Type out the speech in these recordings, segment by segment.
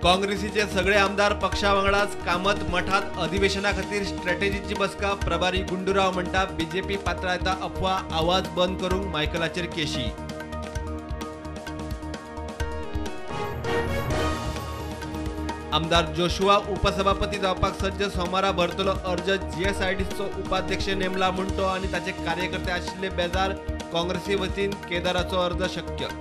काँग्रेसीचे सगळे आमदार पक्षा वांगडाच कामत मठात अधिवेशना खातीर स्ट्रॅटेजीची बसका. प्रभारी गुंडूराव म्हणटा बीजेपी पातळायता अफवा, आवाज बंद करूंक मायकलाचेर केशी. आमदार जोशुआ उपसभापती जावपाक सज्ज, सोमारा भरतलो अर्ज. जीएसआयडीचो उपाध्यक्ष नेमला म्हूण तो आनी ताचे कार्यकर्ते आशिल्ले बेजार. काँग्रेसी वतीन केदाराचो अर्ज शक्य.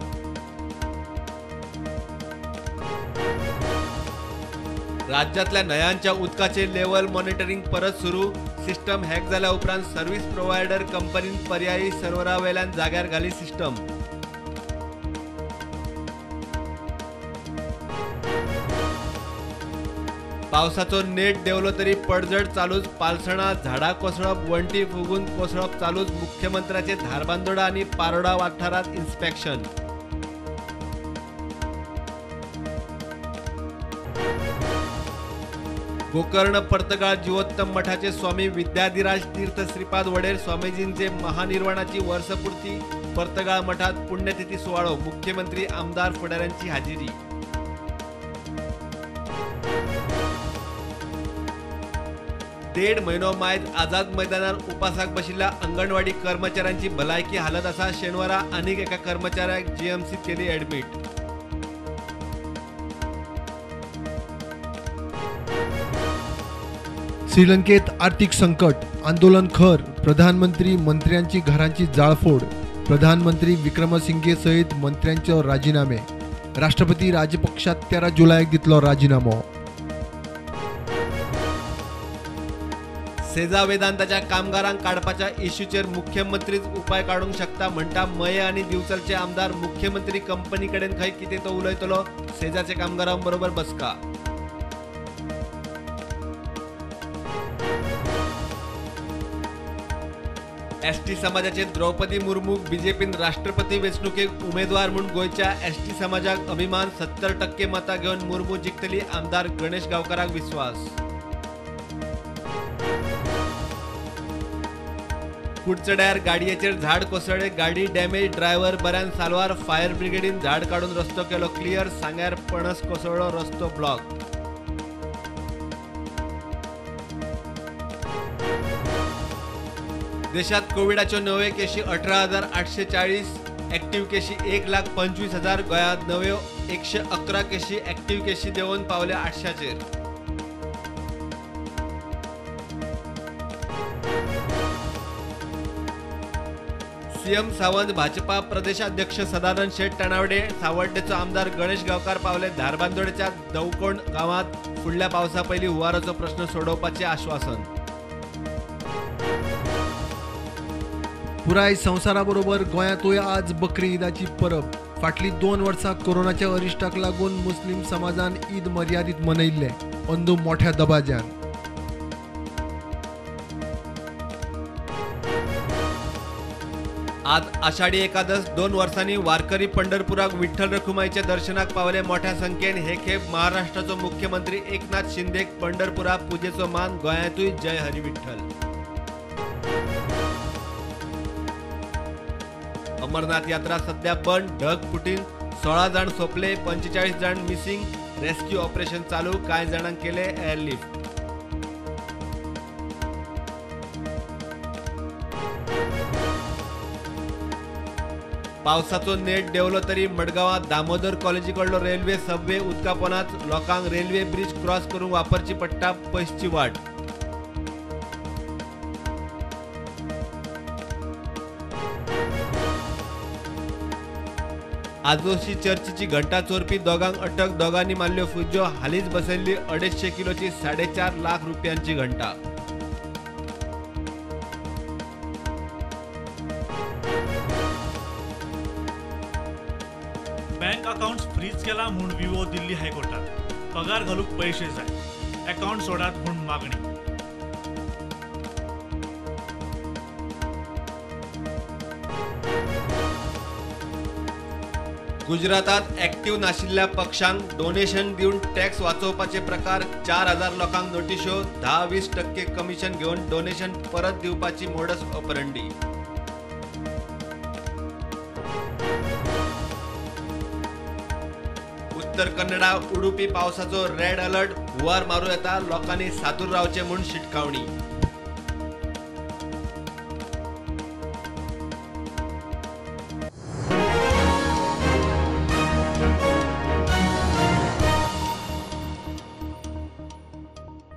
राज्यांतल्या न्हंयांच्या उदकाचे लेव्हल मॉनिटरींग परत सुरू. सिस्टम हॅक जाल्या उपरांत सर्व्हिस प्रोव्हायडर कंपनीन पर्यायी सर्वरा वेल्यान जाग्यार घाली सिस्टम. पावसाचो नेट देंवलो तरी पडझड चालूच. पालसणां, झाडां कोसळप, वण्टी फुगून कोसळप चालूच. मुख्यमंत्र्याचे धारबांदोडा आनी पारोडा वाठारांत इन्स्पेक्शन. गोकर्ण पर्तगाळ जीवोत्तम मठाचे स्वामी विद्याधिराज तीर्थ श्रीपाद वडेर स्वामीजींचे महानिर्वाणाची वर्षपूर्ती. पर्तगाळ मठात पुण्यतिथी सुवाळो. मुख्यमंत्री, आमदार, फुडाऱ्यांची हाजेरी. 1.5 म्हयनो मायज आझाद मैदानार उपासाक बशिल्ल्या अंगणवाडी कर्मचाऱ्यांची भलायकी हालत आसा. शेनवारा आनीक एका कर्मचाऱ्याक जीएमसीत केली ॲडमिट. श्रीलंकेत आर्थिक संकट, आंदोलन खर, प्रधानमंत्री मंत्र्यांची घरांची जाळफोड, प्रधानमंत्री विक्रमसिंघे सहित मंत्र्यांचे राजीनामे. राष्ट्रपती राजपक्षा 13 जुलैक दितलो राजीनामो. सेजा वेदांताच्या कामगारांक काडपाच्या इश्यूचेर मुख्यमंत्रीच उपाय काडूंक शकता म्हणटा मये आनी दिवचलचे आमदार. मुख्यमंत्री कंपनी कडेन खंय कितें तो उलयतलो. सेजाचे कामगारां बरोबर बसका. एसटी समाजाचे द्रौपदी मुर्मू बीजेपीन राष्ट्रपती वेंचणुकेक उमेदवार म्हूण गोंयच्या एसटी समाजाक अभिमान. 70% मतां घेवन मुर्मू जिखतली. आमदार गणेश गांवकाराक विस्वास. कुडचड्यार गाडयेचेर झाड कोसळ्ळे, गाडी डॅमेज, ड्रायव्हर बऱ्यान साल्वार. फायर ब्रिगेडीन झाड काडून रस्तो केलो क्लियर. सांग्यार पणस कोसळ्ळो, रस्तो ब्लॉक. देशात कोविडाच्यो नव्यो केशी 18,840, ऍक्टिव्ह केशी 1,25,000. गोंयांत नव्यो 111 केशी, ऍक्टिव्ह केशी देंवून पावल्या 800चेर. सीएम सावंत, भाजपा प्रदेशाध्यक्ष सदानंद शेट तानावडे, सावड्डेचो आमदार गणेश गांवकार पावले धारबांदोडेच्या दवकोण गांवांत. फुडल्या पावसा पयलीं हुंवाराचो प्रश्न सोडोवपाचें आश्वासन. पुराय संवसाराबरोबर गोंयांतूय आज बकरी ईदाची परब. फाटलीं 2 वर्सां कोरोनाच्या अरिश्टाक लागून मुस्लीम समाजान ईद मर्यादीत मनयिल्लें. अंदू मोठ्या दबाज्यान. आज आषाढी एकादश. 2 वर्सांनी वारकरी पंढरपुराक विठ्ठल रखुमाईच्या दर्शनाक पावले मोठ्या संख्येन. हे खेप महाराष्ट्राचो मुख्यमंत्री एकनाथ शिंदेक पंढरपुरा पुजेचो मान. गोंयांतूय जय हरी विठ्ठल. अमरनाथ यात्रा सध्या बंद. ढग फुटीन 16 जाण सोंपले, 45 जाण मिसिंग. रेस्क्यू ऑपरेशन चालू, कांय जाणांक केले एअरलिफ्ट. पावसाचो नेट देंवलो तरी मडगांवां दामोदर कॉलेजी कडलो रेल्वे सबवे उदका पोनांत. लोकांक रेल्वे ब्रिज क्रॉस करूंक वापरची पडटा पयसची वाट. आजोशी चर्चीची घंटा चोरपी दोगांक अटक. दोगांनी मारल्यो फुज्यो. हालींच बसयल्ली 250 किलोची 4.5 लाख रुपयांची घंटा. बँक अकाउंट फ्रीज केला म्हूण विवो दिल्ली हायकोर्टात. पगार घालूक पैशे जाय, अकाउंट सोडात म्हूण मागणी. गुजरातात ऍक्टिव्ह नाशिल्ल्या पक्षांक डोनेशन दिवन टॅक्स वाचोवपाचे प्रकार. 4,000 लोकांक नोटिशो. 10-20% कमिशन घेवन डोनेशन परत दिवपाची मोडस ऑपरंडी. उत्तर कन्नडा उडुपी पावसाचो रेड अलर्ट, हुंवार मारूं येता, लोकांनी सादूर रावचें म्हूण शिटकावणी।